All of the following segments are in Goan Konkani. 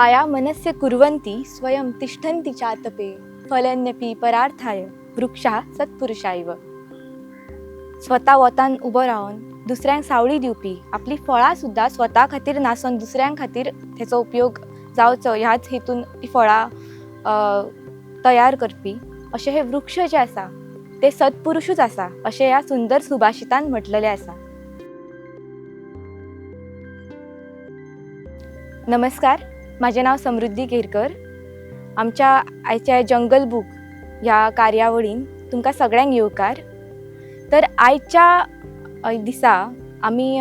छाया मनस्य कुर्वन्ति स्वयं तिष्ठन्ति चातपे फलन्यपि परार्थाय वृक्षा सत्पुरुषा इव. स्वता वतान उबो रावन दुसऱ्यांक सावळी दिवपी, आपली फळां सुद्दां स्वता खातीर नासून दुसऱ्यां खातीर तेचो उपयोग जावचो ह्याच हेतून ती फळां तयार करपी अशे हे वृक्ष जे आसा ते सत्पुरुशूच आसा अशें ह्या सुंदर सुभाषितान म्हटलेलें आसा. नमस्कार, म्हाजें नांव समृद्धी केरकर. आमच्या आयच्या जंगल बूक ह्या कार्यावळीन तुमकां सगळ्यांक येवकार. तर आयच्या दिसा आमी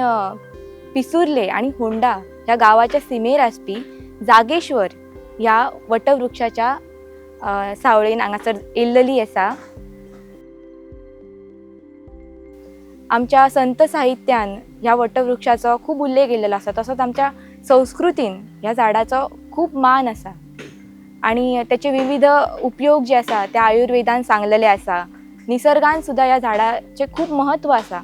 पिसुर्ले आनी होंडा ह्या गांवाच्या सिमेर आसपी जागेश्वर ह्या वटवृक्षाच्या सावळेन हांगासर येयल्लेली आसा. आमच्या संत साहित्यान ह्या वटवृक्षाचो खूब उल्लेख केल्लो आसा, तसोच आमच्या संस्कृतीन ह्या झाडाचो खूब मान आसा आनी तेचे विविध उपयोग जे आसा ते आयुर्वेदान सांगलेले आसा. निसर्गान सुद्दां ह्या झाडाचें खूब म्हत्व आसा.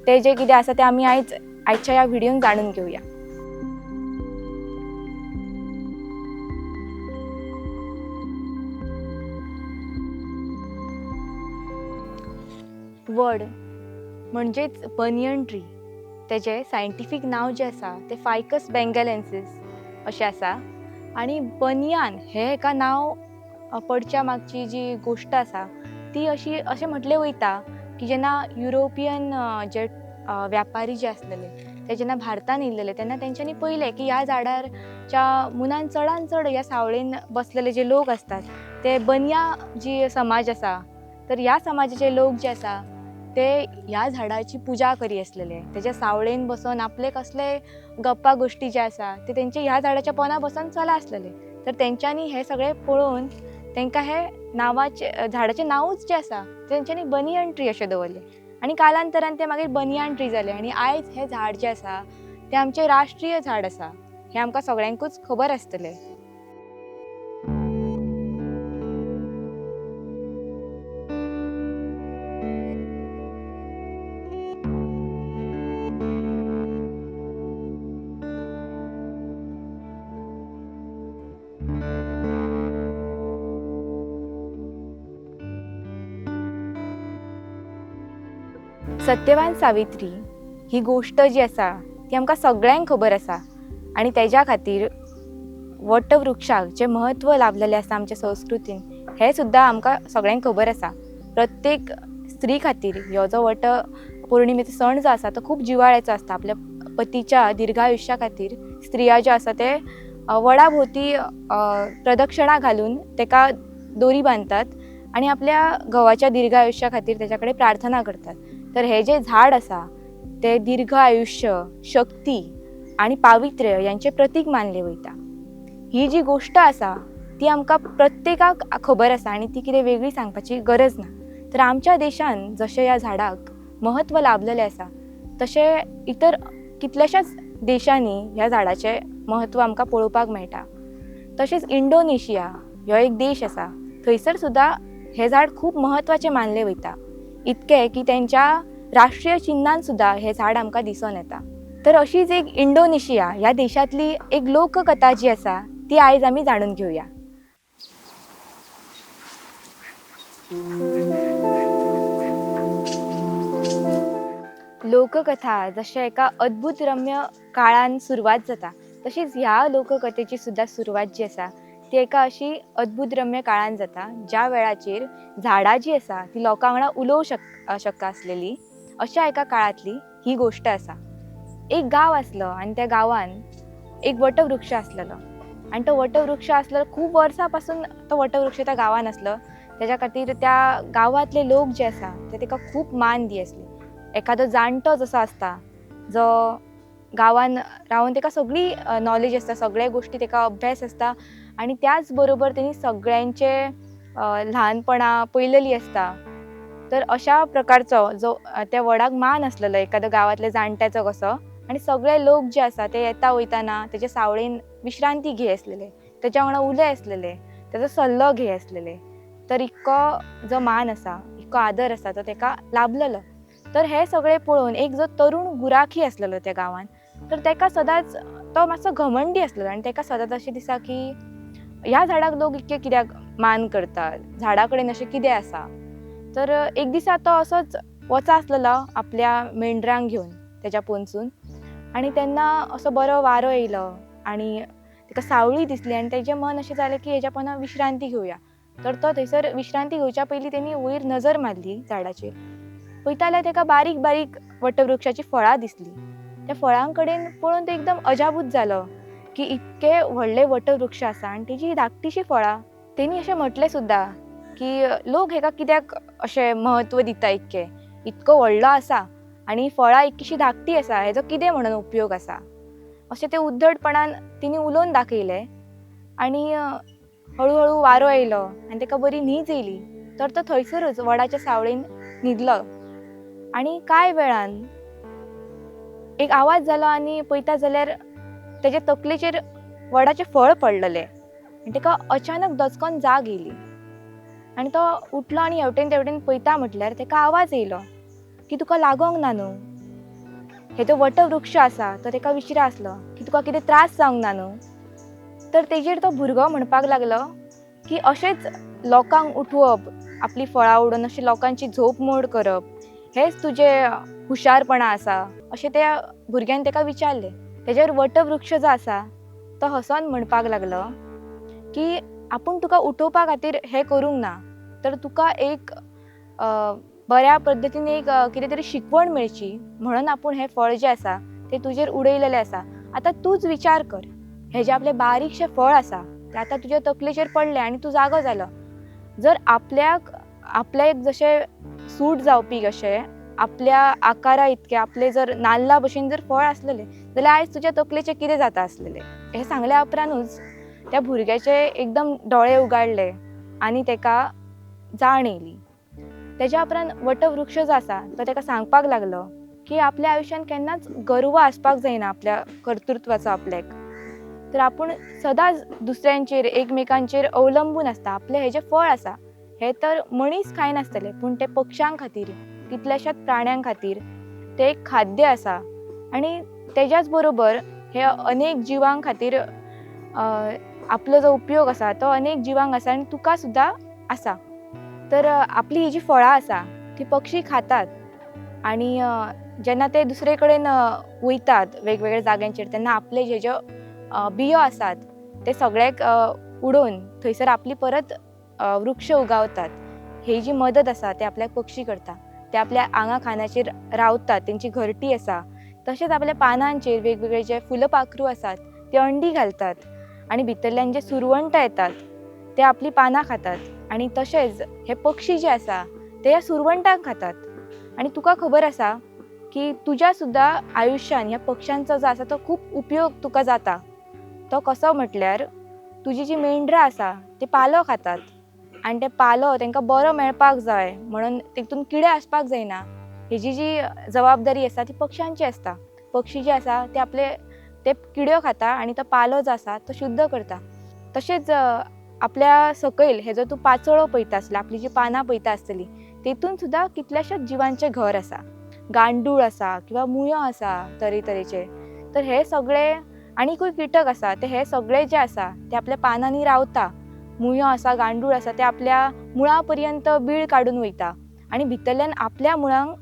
ते जे कितें आसा तें आमी आयच्या ह्या व्हिडियोन जाणून घेवया. वड म्हणजेच बनियन ट्री, तेजें सायंटिफीक नांव जें आसा तें फायकस बेंगलेन्सिस अशें आसा. आनी बनियान हें एका नांव पडच्या मागची जी गोश्ट आसा ती अशी अशें म्हटलें वयता की जेन्ना युरोपियन जे व्यापारी जे आसलेले ते जेन्ना भारतान येयल्लेले तेन्ना तेंच्यांनी पळयलें की ह्या झाडारच्या मुनान चडान चड ह्या सावळेन बसलेले जे लोक आसतात ते बनिया जी समाज आसा, तर ह्या समाजाचे लोक जे आसा ते ह्या झाडाची पुजा करी आसलेले. तेच्या सावळेन बसून आपले कसले गप्पा गोश्टी जे आसा ते तेंचे ह्या झाडाच्या पोना बसून चला आसलेले. तर तेंच्यांनी हें सगळें पळोवन तेंकां हे नांवाचें झाडाचें नांवूच जें आसा तेंच्यांनी बनियन ट्री अशें दवरलें आनी कालांतरान तें मागीर बनियन ट्री जालें. आनी आयज हें झाड जें आसा तें आमचें राष्ट्रीय झाड आसा हें आमकां सगळ्यांकूच खबर आसतलें. सत्यवान सावित्री ही गोश्ट जी आसा ती आमकां सगळ्यांक खबर आसा आनी तेज्या खातीर वटवृक्षाक जें म्हत्व लाभलेलें आसा आमच्या संस्कृतीन हें सुद्दां आमकां सगळ्यांक खबर आसा. प्रत्येक स्त्री खातीर ह्यो जो वट पौर्णिमेचो सण जो आसा तो खूब जिवाळ्याचो आसता. आपल्या पतीच्या दीर्घायुष्या खातीर स्त्रिया ज्यो आसा ते वडा भोंवती प्रदक्षिणा घालून तेका दोरी बांदतात आनी आपल्या घोवाच्या दीर्घायुष्या खातीर तेच्या कडेन प्रार्थना करतात. तर हे जे झाड आसा ते दीर्घ आयुष्य, शक्ती आनी पावित्र्य यांचें प्रतीक मानलें वयता. ही जी गोश्ट आसा ती आमकां प्रत्येकाक खबर आसा आनी ती कितें वेगळी सांगपाची गरज ना. तर आमच्या देशान जशें ह्या झाडाक म्हत्व लाभलेलें आसा तशें इतर कितल्याशाच देशांनी ह्या झाडाचें म्हत्व आमकां पळोवपाक मेळटा. तशेंच इंडोनेशिया ह्यो एक देश आसा, थंयसर सुद्दां हें झाड खूब म्हत्वाचें मानलें वयता, इतकें की तेंच्या राष्ट्रीय चिन्हान सुद्दां हें झाड आमकां दिसून येता. तर अशीच एक इंडोनेशिया ह्या देशांतली एक लोककथा जी आसा ती आयज आमी जाणून घेवया. लोककथा जशें एका अद्भुत रम्य काळान सुरवात जाता तशीच ह्या लोककथेची सुद्दां सुरवात जी आसा ती एका अशी अद्भुत रम्य काळान जाता, ज्या वेळाचेर झाडां जी आसा ती लोकां वांगडा उलोवंक शकता आसलेली. अशा एका काळांतली ही गोश्ट आसा. एक गांव आसलो आनी त्या गांवान एक वटवृक्ष आसलेलो आनी तो वटवृक्ष आसलो खूब वर्सां पासून तो वटवृक्ष त्या गांवान आसलो. तेज्या खातीर त्या गांवांतले लोक जे आसा ते तेका खूब मान दी आसले. एखादो जाणटो जसो आसता जो गांवान रावन तेका सगळी नॉलेज आसता, सगळे गोश्टी तेका अभ्यास आसता आनी त्याच बरोबर तेणी सगळ्यांचे ल्हानपणां पळयलेली आसता. तर अशा प्रकारचो जो त्या वडाक मान आसलेलो एखादो गांवांतल्या जाणट्याचो कसो, आनी सगळे लोक जे आसा ते येता वयताना तेच्या सावळेन विश्रांती घेय आसलेले, तेच्या वांगडा उलय आसलेले, तेजो सल्लो घेय आसलेले. तर इतको जो मान आसा, इतको आदर आसा तो तेका लाभलेलो. तर हे सगळें पळोवन एक जो तरुण गुराखी आसलेलो त्या गांवान, तर तेका सदांच तो मातसो घमंडी आसलो आनी ताका सदांच अशें दिसा की ह्या झाडाक लोक इतके कित्याक मान करतात, झाडा कडेन अशें कितें आसा. तर एक दिसा तो असोच वचा आसलेलो आपल्या मेंढरांक घेवन तेज्या पोनसून आनी तेन्ना असो बरो वारो येयलो आनी ताका सावळी दिसली आनी तेजें मन अशें जालें की हेज्या पोंदा विश्रांती घेवया. तर तो थंयसर विश्रांती घेवच्या पयलीं तेणी वयर नजर मारली झाडाचेर, पळयता जाल्यार ताका बारीक बारीक वटवृक्षाचीं फळां दिसलीं. त्या फळां कडेन पळोवन तो एकदम अजाबूत जालो की इतके व्हडले वटवृक्ष आसा आनी तेजी धाकटीशीं फळां. तेणी अशें म्हटलें सुद्दां की लोक हेका कित्याक अशें म्हत्व दिता, इतकें इतको व्हडलो आसा आनी फळां इतकीशीं धाकटी आसा, हेजो कितें म्हणून उपयोग आसा, अशें तें उद्धटपणान तिणी उलोवन दाखयलें. आनी हळू हळू वारो येयलो आनी ताका बरी न्हीद येयली. तर तो थंयसरूच वडाच्या सावळेन न्हिदलो आनी कांय वेळान एक आवाज जालो आनी पळयता जाल्यार तेज्या तकलेचेर वडाचें फळ पडलेलें आनी ताका अचानक दचकोन जाग येयली आनी तो उठलो आनी हेवटेन तेवटेन पळयता म्हटल्यार ताका आवाज येयलो की तुका लागोंक ना न्हू, हे तो वटवृक्ष आसा. तो ताका विचारा आसलो की तुका कितें त्रास जावंक ना न्हू. तर तेजेर तो भुरगो म्हणपाक लागलो की अशेंच लोकांक उठोवप, आपली फळां उडोवन अशें लोकांची झोप मोड करप हेच तुजें हुशारपणां आसा, अशें त्या भुरग्यान ताका विचारलें. तेजेर वटवृक्ष जो आसा तो हसोन म्हणपाक लागलो की आपूण तुका उठोवपा खातीर हें करूंक ना, तर तुका एक बऱ्या पद्दतीन एक कितें तरी शिकवण मेळची म्हणून आपूण हें फळ जें आसा तें तुजेर उडयलेलें आसा. आतां तूंच विचार कर, हें जें आपलें बारीकशें फळ आसा तें आतां तुज्या तकलेचेर पडलें आनी तूं जागो जालो. जर आपल्याक आपल्याक जशें सूट जावपी कशें आपल्या आकारा इतकें आपलें जर नाल्ला भशेन जर फळ आसलेलें जाल्यार आयज तुज्या तकलेचें कितें जाता आसलेलें. हें सांगल्या उपरांतूच त्या भुरग्याचे एकदम दोळे उगाडले आनी ताका जाण येयली. तेज्या उपरांत वटवृक्ष जो आसा तो ताका सांगपाक लागलो की आपल्या आयुश्यांत केन्नाच गर्व आसपाक जायना आपल्या कर्तृत्वाचो आपल्याक, तर आपूण सदांच दुसऱ्यांचेर एकमेकांचेर अवलंबून आसता. आपलें हेजें फळ आसा हें तर मनीस खायनासतले, पूण तें पक्षां खातीर, कितल्याशाच प्राण्यां खातीर तें एक खाद्य आसा आनी तेज्याच बरोबर हे अनेक जिवां खातीर आपलो जो उपयोग आसा तो अनेक जिवांक आसा आनी तुका सुद्दां आसा. तर आपली ही जी फळां आसा ती पक्षी खातात आनी जेन्ना ते दुसरे कडेन वयतात वेगवेगळ्या जाग्यांचेर तेन्ना आपले जे ज्यो बियो आसात ते सगळ्याक उडोवन थंयसर आपली परत वृक्ष उगावतात. ही जी मदत आसा ते आपल्याक पक्षी करता. ते आपल्या आंगा खांदाचेर रावतात, तेंची घरटी आसा. तशेंच आपल्या पानांचेर वेगवेगळे जे फुलपाखरू आसात ते अंडी घालतात आनी भितरल्यान जे सुरवंटां येतात ते आपली पानां खातात आनी तशेंच हे पक्षी जे आसा ते ह्या सुरवंटांक खातात. आनी तुका खबर आसा की तुज्या सुद्दां आयुश्यान ह्या पक्ष्यांचो जो आसा तो खूब उपयोग तुका जाता. तो कसो म्हटल्यार तुजी जी मेंढरां आसा ती पालो खातात आनी ते पालो तांकां बरो मेळपाक जाय म्हणून तितून किडे आसपाक जायना हेजी जी जबाबदारी आसा ती पक्ष्यांची आसता. पक्षी जे आसा ते आपले ते किड्यो खाता आनी तो पालो जो आसा तो शुद्ध करता. तशेंच आपल्या सकयल हेजो तूं पाचोळो पळयता आसलो, आपली जी पानां पळयता आसतली तेतून सुद्दां कितल्याशाच जिवांचें घर आसा. गांडूळ आसा किंवां मुयो आसा तरेतरेचे. तर हे सगळे आनीकूय किटक आसा ते हे सगळे जे आसा ते आपल्या पानांनी रावता. मुयो आसा, गांडूळ आसा ते आपल्या मुळा पर्यंत बीळ काडून वयता आनी भितरल्यान आपल्या मुळांक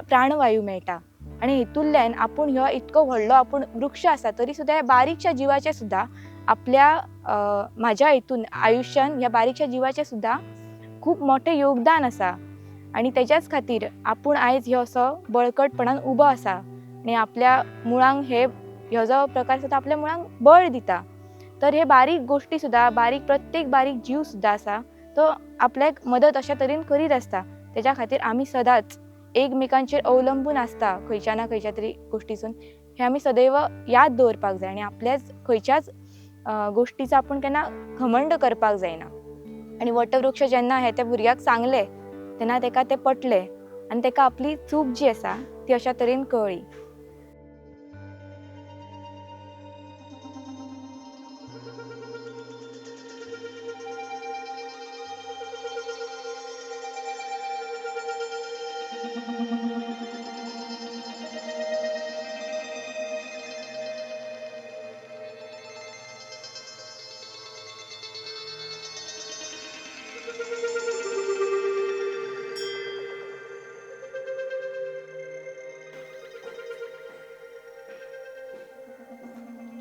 प्राणवायू मेळटा आनी हितूंतल्यान आपूण ह्यो इतको व्हडलो आपूण वृक्ष आसा तरी सुद्दां ह्या बारीकश्या जिवाचें सुद्दां आपल्या म्हाज्या हितून आयुश्यान ह्या बारीकश्या जिवाचें सुद्दां खूब मोठें योगदान आसा आनी तेज्याच खातीर आपूण आयज ह्यो असो बळकटपणान उबो आसा आनी आपल्या मुळांक हे ह्यो जो प्रकार आसा तो आपल्या मुळांक बळ दिता. तर हे बारीक गोश्टी सुद्दां बारीक प्रत्येक बारीक जीव सुद्दां आसा तो आपल्याक मदत अशा तरेन करीत आसता. तेज्या खातीर आमी सदांच एकमेकांचेर अवलंबून आसता खंयच्या ना खंयच्या तरी गोश्टीसून, हें आमी सदैव याद दवरपाक जाय आनी आपल्याच खंयच्याच गोश्टीचो आपूण केन्ना घमंड करपाक जायना. आनी वटवृक्ष जेन्ना हें त्या भुरग्याक सांगलें तेन्ना ताका तें पटलें आनी ताका आपली चूक जी आसा ती अशा तरेन कळ्ळी.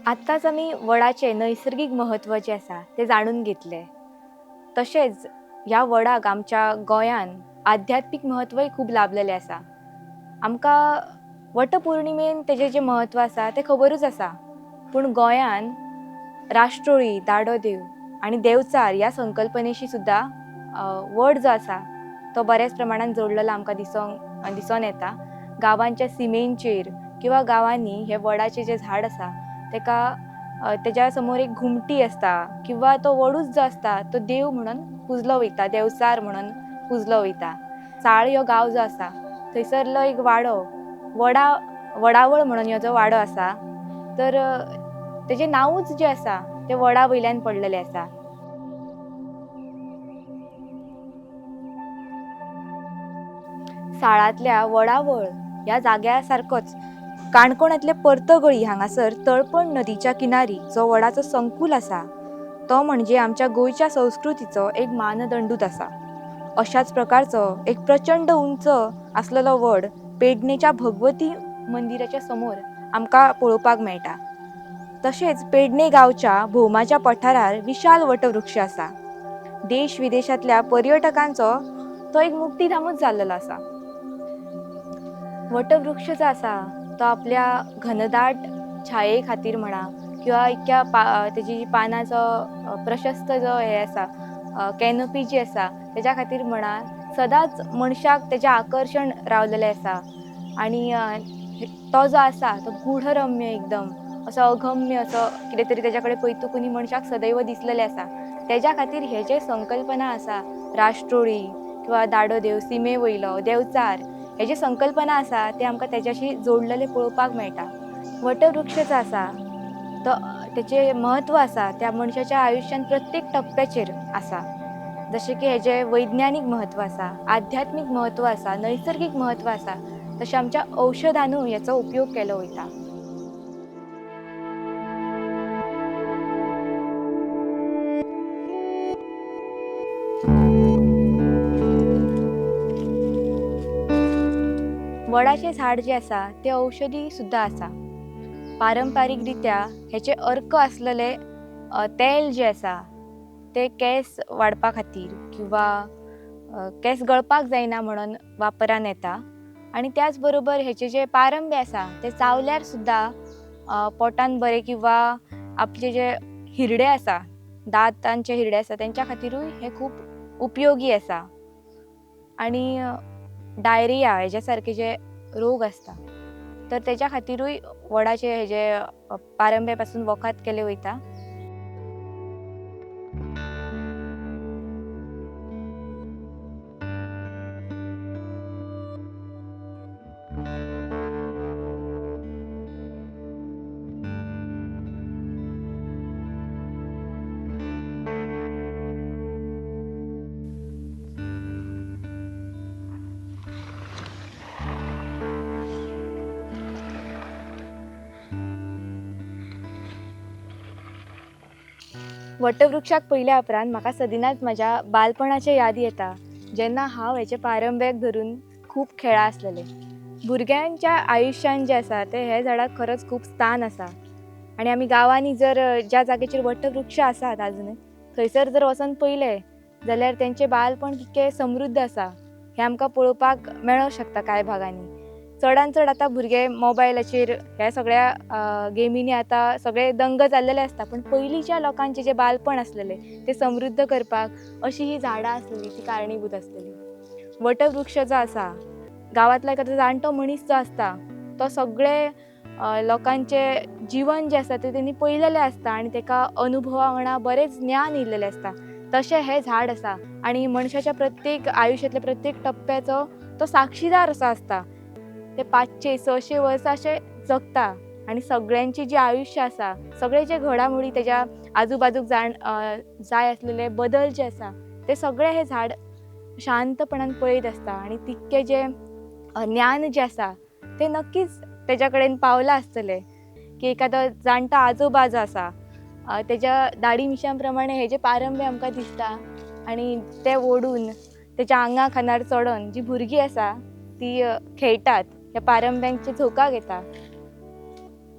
आत्ताच आमी वडाचें नैसर्गीक म्हत्व जें आसा तें जाणून घेतलें. तशेंच ह्या वडाक आमच्या गोंयान आध्यात्मीक म्हत्वय खूब लाभलेलें आसा. आमकां वटपौर्णिमेन तेजें जें म्हत्व आसा तें खबरूच आसा, पूण गोंयान राष्ट्रोळी, दाडोदेव आनी देवचार ह्या संकल्पनेशी सुद्दां वड जो आसा तो बऱ्याच प्रमाणान जोडलेलो आमकां दिसोन येता. गांवांच्या सिमेंचेर किंवा गांवांनी हे वडाचें जें झाड आसा तेका तेज्या समोर एक घुमटी आसता किंवा तो वडूच जो आसता तो देव म्हणून पुजलो वयता, देवचार म्हणून पुजलो वयता. साळ ह्यो गांव जो आसा थंयसरलो एक वाडो वडावळ म्हणून ह्यो जो वाडो आसा तर तेजें नांवूच जें आसा तें वडा वयल्यान पडलेलें आसा. साळांतल्या वडावळ ह्या जाग्या सारकोच काणकोणांतले पर्तगळी हांगासर तळपण नदीच्या किनारी जो वडाचो संकुल आसा तो म्हणजे आमच्या गोंयच्या संस्कृतीचो एक मानदंडूच आसा. अशाच प्रकारचो एक प्रचंड उंच आसलेलो वड पेडणेच्या भगवती मंदिराच्या समोर आमकां पळोवपाक मेळटा. तशेंच पेडणे गांवच्या भोमाच्या पठारार विशाल वटवृक्ष आसा. देश विदेशांतल्या पर्यटकांचो तो एक मुक्तीधामूच जाल्लेलो आसा. वटवृक्ष जो आसा तो आपल्या घनदाट छाये खातीर म्हणा किंवा इतक्या तेजी पानाचो प्रशस्त जो हे आसा कॅनोपी जी आसा तेज्या खातीर म्हणा सदांच मनशाक तेजें आकर्शण रावलेलें आसा. आनी तो जो आसा तो गूढरम्य एकदम असो अगम्य असो कितें तरी तेज्या कडेन पळयतकूच मनशाक सदैव दिसलेलें आसा. तेज्या खातीर हे जे संकल्पना आसा राष्ट्रोळी किंवा दाडोदेव, सिमे वयलो देवचार हे जे संकल्पना आसा ते आमकां तेज्याशी जोडलेले पळोवपाक मेळटा. वटवृक्ष जो आसा तो तेचें म्हत्व आसा त्या मनशाच्या आयुश्यान प्रत्येक टप्प्याचेर आसा. जशें की हेजें वैज्ञानीक म्हत्व आसा, आध्यात्मीक म्हत्व आसा, नैसर्गीक म्हत्व आसा, तशें आमच्या औशधानूय हेचो उपयोग केलो वयता. वडाचें झाड जें आसा तें औषधी सुद्दां आसा. पारंपारीक रित्या हेचें अर्क आसलेलें तेल जें आसा तें केंस वाडपा खातीर किंवा केंस गळपाक जायना म्हणून वापरान येता. आनी त्याच बरोबर हेचे जे पारंबे आसा ते चावल्यार सुद्दां पोटान बरें किंवा आपले जे हिरडे आसा, दांतांचे हिरडे आसा तेंच्या खातीरूय हें खूब उपयोगी आसा. आनी डायरिया हेज्या सारके जे रोग आसता तर तेज्या खातीरूय वडाचे हेजे पारंबे पासून वखद केलें वयता. वटवृक्षाक पळयल्या उपरांत म्हाका सदिनाच म्हाज्या बालपणाचे याद येता, जेन्ना हांव हेचे पारंब्याक धरून खूब खेळा आसलेलें. भुरग्यांच्या आयुश्यान जें आसा तें हे झाडाक खरोच खूब स्थान आसा. आनी आमी गांवांनी जर ज्या जाग्याचेर वटवृक्ष आसात आजुनूय थंयसर जर वचोन पळयलें जाल्यार तेंचें बालपण कितकें समृद्ध आसा हें आमकां पळोवपाक मेळोंक शकता. कांय भागांनी चडान चड आतां भुरगे मोबायलाचेर ह्या सगळ्या गेमींनी आतां सगळे दंग जाल्लेले आसता, पूण पयलींच्या लोकांचें जें बालपण आसलेलें तें समृद्ध करपाक अशी ही झाडां आसलेली ती कारणीभूत आसलेली. वटवृक्ष जो आसा गांवांतलो एखादो जाणटो मनीस जो आसता तो सगळे लोकांचें जिवन जें आसा तें तेणी पळयलेलें आसता आनी तेका अनुभवा वांगडा बरेंच ज्ञान येयलेलें आसता. तशें हें झाड आसा आनी मनशाच्या प्रत्येक आयुश्यांतल्या प्रत्येक टप्प्याचो तो साक्षीदार असो आसता. ते 500-600 वर्सां अशें जगता आनी सगळ्यांची जी आयुश्य आसा सगळे जे घडामोडी तेज्या आजूबाजूक जाय आसलेले बदल जे आसा ते सगळे हे झाड शांतपणान पळयत आसता आनी तितकें जें ज्ञान जें आसा तें नक्कीच तेज्या कडेन पावलां आसतलें की एखादो जाणटो आजोबा जो आसा तेज्या दाडी मिशां प्रमाणे हेजे पारंबे आमकां दिसता आनी ते ओडून तेच्या आंगा खांदार चडोन जी भुरगीं आसा ती खेळटात, ह्या पारंब्यांचे झोका घेता.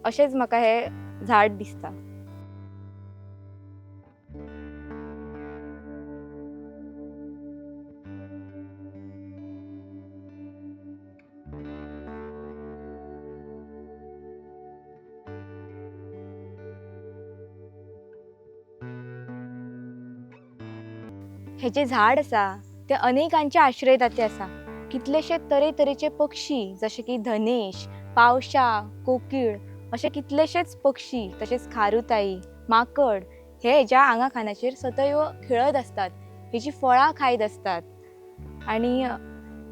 अशेंच म्हाका हे झाड दिसता. हे जे झाड आसा ते अनेकांचे आश्रयदाते आसा. कितलेशे तरेतरेचे पक्षी जशे की धनेश, पावशा, कोकीळ अशे कितलेशेच पक्षी तशेंच खारुताई, माकड हे हेज्या आंगा खानाचेर सदैव खेळत आसतात, हेजी फळां खायत आसतात. आनी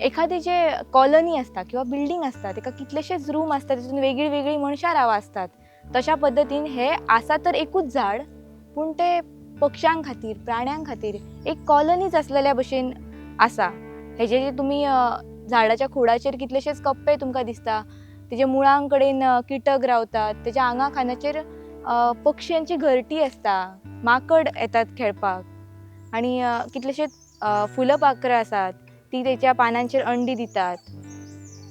एखादी जे कॉलनी आसता किंवा बिल्डींग आसता तेका कितलेशेच रूम आसता, तितून वेगळीं वेगळीं मनशां राव आसतात. तशा पद्दतीन हे आसा तर एकूच झाड, पूण ते पक्षां खातीर, प्राण्यां खातीर एक कॉलनीच आसलेल्या भशेन आसा. हेजे जे तुमी झाडाच्या खोडाचेर कितलेशेच कप्पे तुमकां दिसता, तेजे मुळां कडेन किटक रावतात, तेज्या आंगा खानाचेर पक्ष्यांची घरटी आसता, माकड येतात खेळपाक. आनी कितलेशेच फुलपाखरां आसात ती तेच्या पानांचेर अंडी दितात.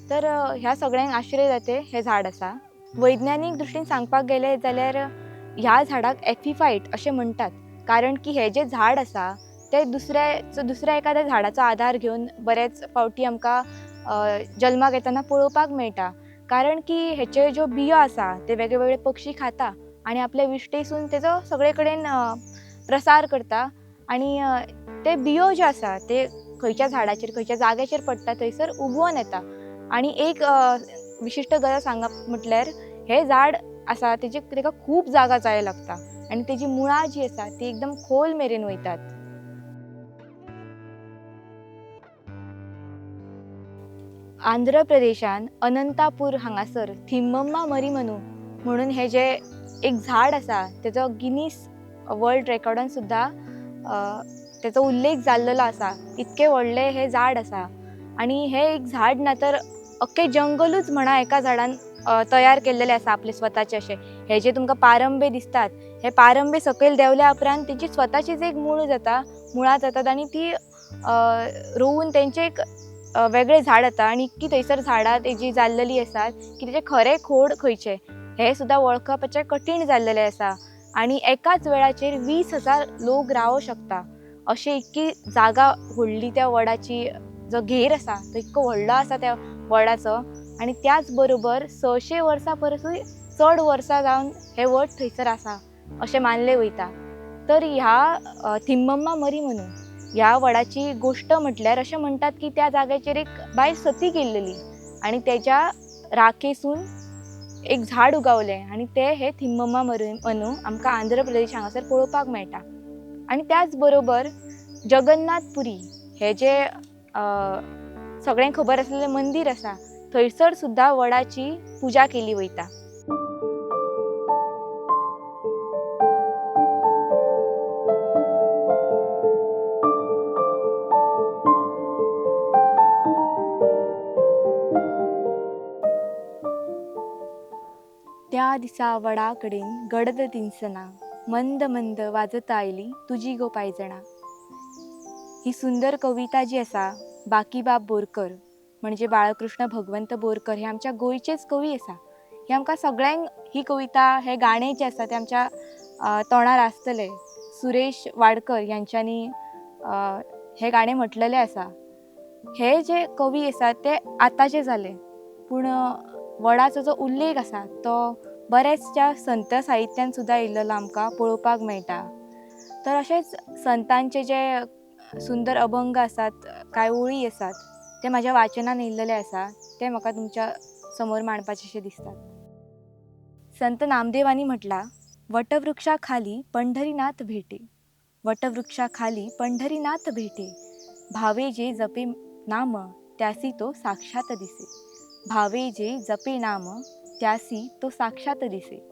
तर ह्या सगळ्यांक आश्रय जाते हें झाड आसा. वैज्ञानीक दृश्टीन सांगपाक गेलें जाल्यार ह्या झाडाक एपिफायट अशें म्हणटात, कारण की हें जें झाड आसा तें दुसऱ्या एखाद्या झाडाचो आदार घेवन बरेच फावटी आमकां जल्माक येतना पळोवपाक मेळटा. कारण की हेच्यो ज्यो बियो आसा ते वेगळे वेगळे पक्षी खाता आनी आपल्या विश्टेसून तेजो सगळे कडेन प्रसार करता. आनी ते बियो ज्यो आसा ते खंयच्या झाडाचेर, खंयच्या जाग्याचेर पडटा थंयसर उगवून येता. आनी एक विशिश्ट गजाल सांगप म्हटल्यार हें झाड आसा तेजी तेका खूब जागा जाय लागता आनी तेजी मुळां जी आसा ती एकदम खोल मेरेन वयतात. आंध्र प्रदेशान अनंतापूर हांगासर थिम्मम्मा मरीमनू म्हणून हे जे एक झाड आसा तेजो गिनीस वर्ल्ड रेकॉर्डान सुद्दां तेचो उल्लेख जाल्लेलो आसा. इतकें व्हडलें हें झाड आसा आनी हें एक झाड ना तर अख्खें जंगलूच म्हणा एका झाडान तयार केल्लेलें आसा आपले स्वताचे. अशें हे जे तुमकां पारंबे दिसतात हे पारंबे सकयल देंवल्या उपरांत तेची स्वताचीच एक मूळ जाता, मुळां जातात आनी ती रोवून तेंचें एक वेगळें झाड जाता. आनी इतकी थंयसर झाडां तेजी जाल्लेली आसात की तेजें खरें खोड खंयचें हें सुद्दां वळखपाचें कठीण जाल्लेलें आसा. आनी एकाच वेळाचेर 20,000 लोक रावंक शकता अशें इतकी जागा व्हडली त्या वडाची, जो घेर आसा तो इतको व्हडलो आसा त्या वडाचो. आनी त्याच बरोबर 600 वर्सां परसूय चड वर्सां जावन हें वड थंयसर आसा अशें मानलें वयता. तर ह्या थिम्मम्मा मरी म्हणून ह्या वडाची गोश्ट म्हटल्यार अशें म्हणटात की त्या जाग्याचेर एक बायल सती गेल्लेली आनी तेज्या राखेसून एक झाड उगावलें आनी तें हें थिम्मम्मा मनू आमकां आंध्र प्रदेश हांगासर पळोवपाक मेळटा. आनी त्याच बरोबर जगन्नाथपुरी हें जें सगळ्यांक खबर आसलेलें मंदीर आसा थंयसर सुद्दां वडाची पुजा केली वयता. त्या दिसा वडा कडेन गडद तिनसना मंद मंद वाजत आयली तुजी गो पांयजणां. ही सुंदर कविता जी आसा बाकीबाब बोरकर म्हणजे बाळकृष्ण भगवंत बोरकर हे आमच्या गोंयचेच कवी आसा. हे आमकां सगळ्यांक ही कविता, हे गाणें जें आसा तें आमच्या तोंडार आसतलें. सुरेश वाडकर ह्यांच्यांनी हें गाणें म्हटलेलें आसा. हे जे कवी आसात ते आतांचे जाले, पूण वडाचो जो उल्लेख आसा तो बरेचच्या संत साहित्यान सुद्दां येयल्लो आमकां पळोवपाक मेळटा. तर अशेंच संतांचे जे सुंदर अभंग आसात, कांय ओळी आसात ते म्हाज्या वाचनान येयल्लेले आसा, ते म्हाका तुमच्या समोर मांडपाचे अशें दिसतात. संत नामदेवांनी म्हटलां, वटवृक्षा खाली पंढरीनाथ भेटे, वटवृक्षा खाली पंढरीनाथ भेटे, भावे जे जपे नाम त्यासी तो साक्षात दिसे, भावे जे जपे नाम त्यासी तो साक्षात दिसे.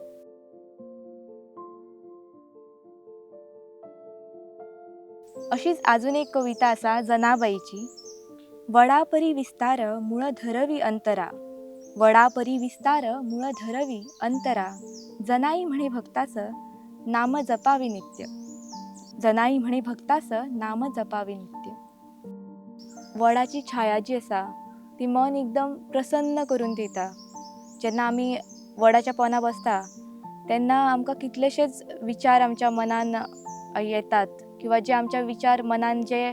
अशीच अजून एक कविता आसा जनाबाईची. वडापरी विस्तार मूळ धरवी अंतरा, वडापरी विस्तार मूळ धरवी अंतरा, जनाई म्हणे भक्तास नाम जपावे नित्य, जनाई म्हणे भक्तास नाम जपावे नित्य. वडाची छाया जी आसा ती मन एकदम प्रसन्न करून दिता. जेन्ना आमी वडाच्या पोंदा बसता तेन्ना आमकां कितलेशेच विचार आमच्या मनान येतात किंवा जे आमच्या विचार मनान जे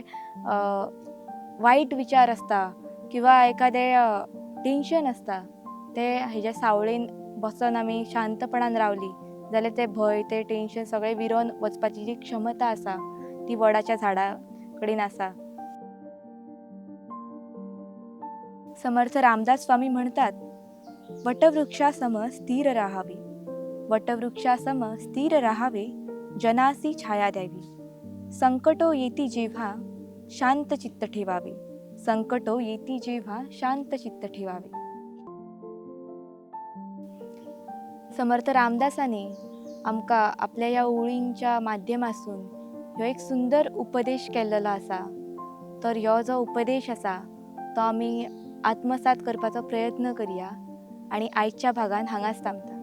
वायट विचार आसता किंवा एखादें टेंशन आसता ते हेज्या सावळेन बसोन आमी शांतपणान रावली जाल्यार ते भंय ते टेंशन सगळें विरोन वचपाची जी क्षमता आसा ती वडाच्या झाडा कडेन आसा. समर्थ रामदास स्वामी म्हणतात, वटवृक्षासम स्थिर राहावे, वटवृक्षासम स्थिर राहावे, जनासी छाया द्यावी, संकटो येती जेव्हा शांत चित्त ठेवावे, संकटो येती जेव्हा शांत चित्त ठेवावे. समर्थ रामदासांनी आमकां आपल्या ह्या ओळींच्या माध्यमासून ह्यो एक सुंदर उपदेश केल्लो आसा. तर ह्यो जो उपदेश आसा तो आमी आत्मसात करपाचो प्रयत्न करया आनी आयच्या भागान हांगाच थांबता.